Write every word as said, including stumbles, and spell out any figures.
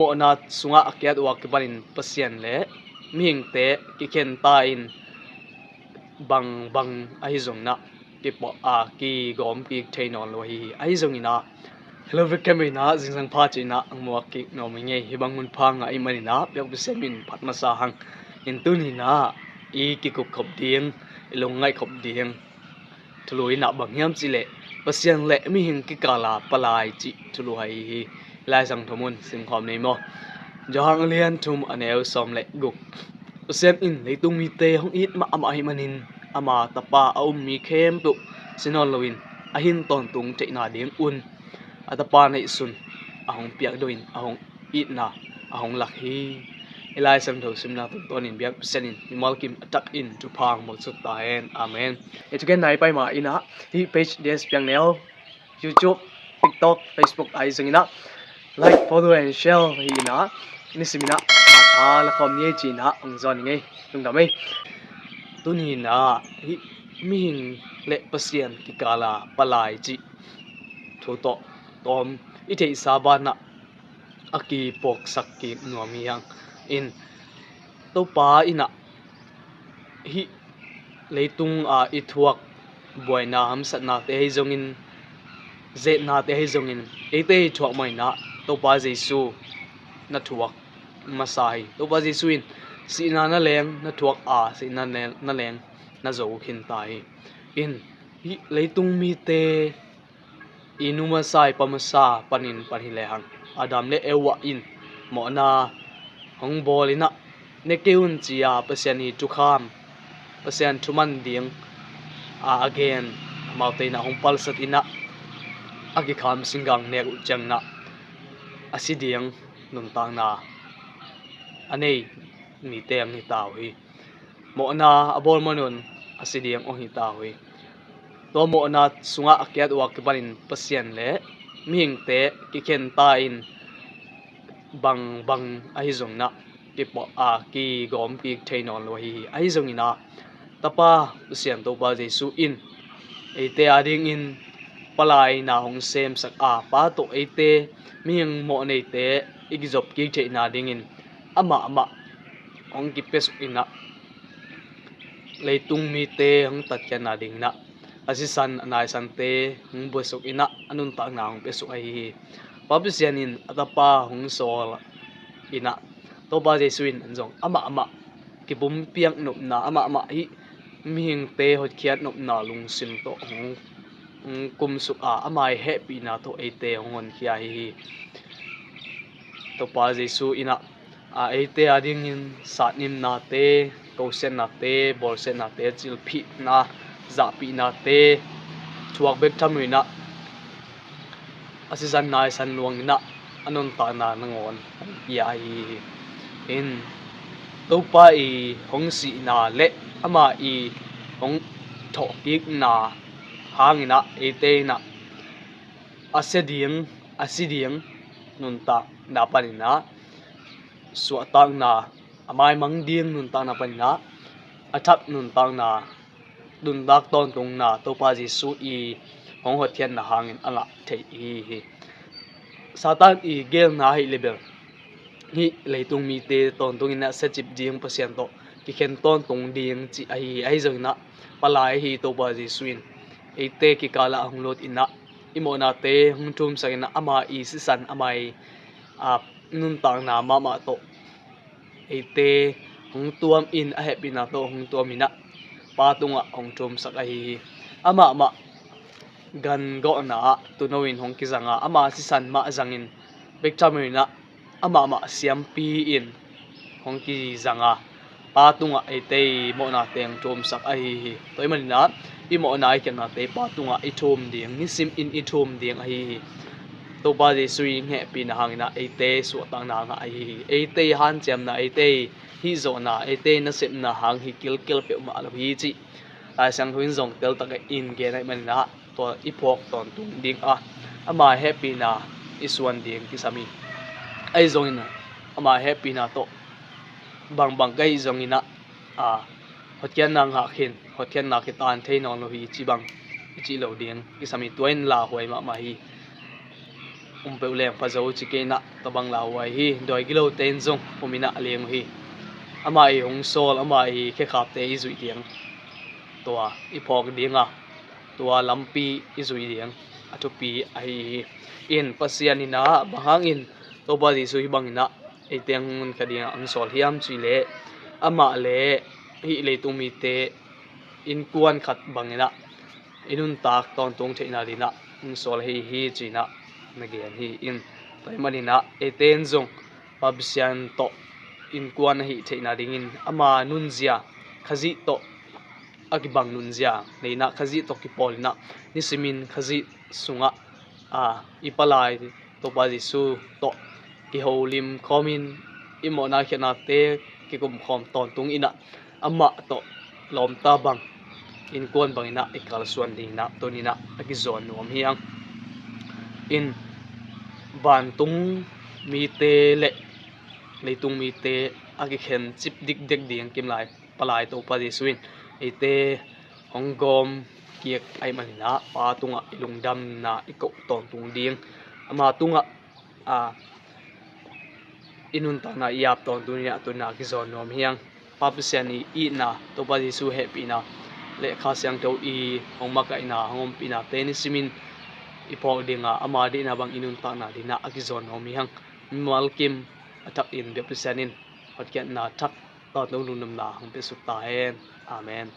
Mawhna sungah a kiat uh a kipanin Pasian le mihingte kikhen ta in, bangbang ahi zongin ah kipuah a kigawm kik thei nawn lo ahi hi. Ahi zongin ah, hello, welcome in ah, zingsang pha ci-in ah hong muak kik nuam ing ei. Hih bang hun pha ngah ahih manin ah biakpiakna siamin phat masa hang. In tuni in ah i kikupkhop ding, i lungngaihkhop ding thulu in ah bang hiam cih leh Pasian le mihing kikala palai cih thulu ahi hi. Lai Siangtho mun simkhawm ni maw. Johan a lian thum, a neu sawm le guk. Pasian in leitung mite hong it mahmah ahih manin ama Tapa a um mi khempeuh si nawn loin a hin tawntung theihna ding un a Tapa neihsun a hong piakdawh in a hong itna a hong lak hi. I Lai Siangtho simna tungtawnin biak Pasian in mimal kim a takin thupha hong muak suk ta hen. Amen. I thugen nai pai ma in ah hih page D S Piang Neu, YouTube, TikTok, Facebook ahi zongin ah like, follow and share hi in ah, nisimin ah a tha la khawm ni ei ci-in ah hong zawn ing ei. Lungdam ei. Tuni in ah hih mihing le Pasian kikala palai cih thu tawh tawm i theihsa banah a kipuaksak kik nuam hi hang. In Topa in ah hih leitung a i thuak buaina hamsatnate ahi zongin, zetnate ahi zongin, eite i thuak mah in ah Topa Jesu na thuak masa hi. Topa Jesu in sihna na leng na thuak a, sihna na leng na zo khin ta hi. In hih leitung mite i nu masa, i pa masa panin pan hi lehang Adam le Eva in mawhna hong bawl in ah, ne kei un ci-a Pasian i thukham, Pasian thuman ding a, a gen, amaute in ah hong palsat in ah, a kikham singgang nek uh ciangin ah a si ding nuntakna a nei mite hong hi ta uh hi. Mawhna a bawl man un a si ding hong hi ta uh hi. Tua mawhna sungah a kiat uh a kipanin Pasian le mihingte kikhen ta in, bangbang ahi zongin ah kipuah a kigawm kik thei nawn lo ahi hi. Ahi zongin ah Tapa Pasian Topa Jesu in eite adingin palai na hong semsak a, Pa tawh eite mihing mawhneite i kizop kik theihna dingin amah amah hong kipiasuk in ah, leitung mite hong tatkhiatna dingin ah a sisan a naisante hong buaisuk in ah a nuntakna hong piasuk ahi hi. Pa Pasian in a Tapa hong sawl in ah, Topa Jesu in zong amah amah kipumpiak nopna, amah amah hih mihingte hotkhiat nopna lungsim tawh hong, hong kumsuk a, ama i hehpihna tawh eite hong honkhia ahi hi. Topa Jesu in ah a, eite adingin satnimnate, kosiatnate, bawlsiatnate, cilphihna, zahpihnate thuak bek tham lo in ah, a sisan naisan luang in ah a nuntakna nangawn hong pia ahi hi. In Topa i hong sihna le ama i hong thawhkikna hangin ah eite in ah a sia ding, a si ding nuntakna panin ah suahtakna, a maimang ding nuntakna panin ah a thak nuntakna, nuntak tawntungna, Topa Jesu i hong hotkhiatna hangin a ngah thei i hi hi. Satan i gelna ahih leh bel hih leitung mite tawntungin a siacip ding, Pasian tawh kikhen tawntung ding cih ahi hi. Ahi zongin ah palai ahi Topa Jesu in eite kikal ah hong lut in ah i mawhnate hong thumsak in ah ama i sisan, ama i, a, nuntakna mahmah tawh eite hong tuam in, a hehpihna tawh hong tuam in ah Pa tungah hong thumsak ahi hi. Amah mah gan gawhna ah tuuno in hong kizang a, ama sisan mah zangin bek tham lo in ah amah mah siampi in hong kizang a, Pa tungah eite i mawhnate hong thumsak ahi hi. Tua ahih manin ah i mawhna i khiatnate Pa tungah i thum ding, nisim in i thum ding ahi hi. Topa Jesu i hehpihna hangin ah eite suahtakna ngah ahi hi. Eite i hanciamna, eite i hihzawhna, eite i nasepna hang hi kilkel peuhmah lo hi cih Lai Siangtho in zong teltak in gen ahih manin ah tua i phawk tawntung ding a, ama hehpihna i suan ding kisam hi. Ahi zongin ama hehpihna tawh bangbang ka hih zongin ah, a, hotkhiatna ngah khin, hotkhiatna kitan thei nawn lo hi cih bang i cih lo ding kisam hi. Tua in lauhuai mahmah hi. um peuh leng pha zo ci kei inah, tua bang lauhuai hi. Dawi gilote in zong um inah a leng uh hi. Amah i hong sawl, amah i khekhapte i zuih diang, tua i phawk dinga, tua lampi i zuih diang a thupi ahi hi. In Pasian inah bang hangin Topa Jesuh hih bang inah eite hong nunkhia dingah hong sawl hiam cih leh, amah le hih leitung mite innkuan khat bang inah i nuntak tawntung theihna dinah hong sawl ahi hi ci inah na gen hi. In tua ahih man inah eite in zong Pa Pasian tawh innkuan ahih theihna dingin ama nunzia, Khazih tawh a kibang nunzia nei inah, Khazih tawh kipawl inah, nisimin Khazih sungah, a, i palai Topa Jesuh tawh kiholim khawmin, i mawhna khiatnate kikum khawm tawntung inah, amah tawh lawmta bang, innkuan bang inah i kalsuan ding inah tuni inah a kizawn nuam hi hang. In vantung mite le leitung mite a kikhen cip dikdek ding kim lai palai Topa Jesuh in eite hong gawm kik ahih man inah, Pa tungah i lungdamna i koh tawntung ding, ama tungah, a, i nuntakna i ap tawntung inah tuni inah a kizawn nuam hi hang. Pa Pasian i itna, Topa Jesuh hehpihna le Kha Siangtho i hong makaihna, hong ompihnate nisimin i phawk dinga, ama deihna bang i nuntakna dinah a kizawn nuam hi hang. Mimal kim a thakin biak Pasian in hotkhiatna thak, tawntung lungdamna hong piasuk ta hen. Amen.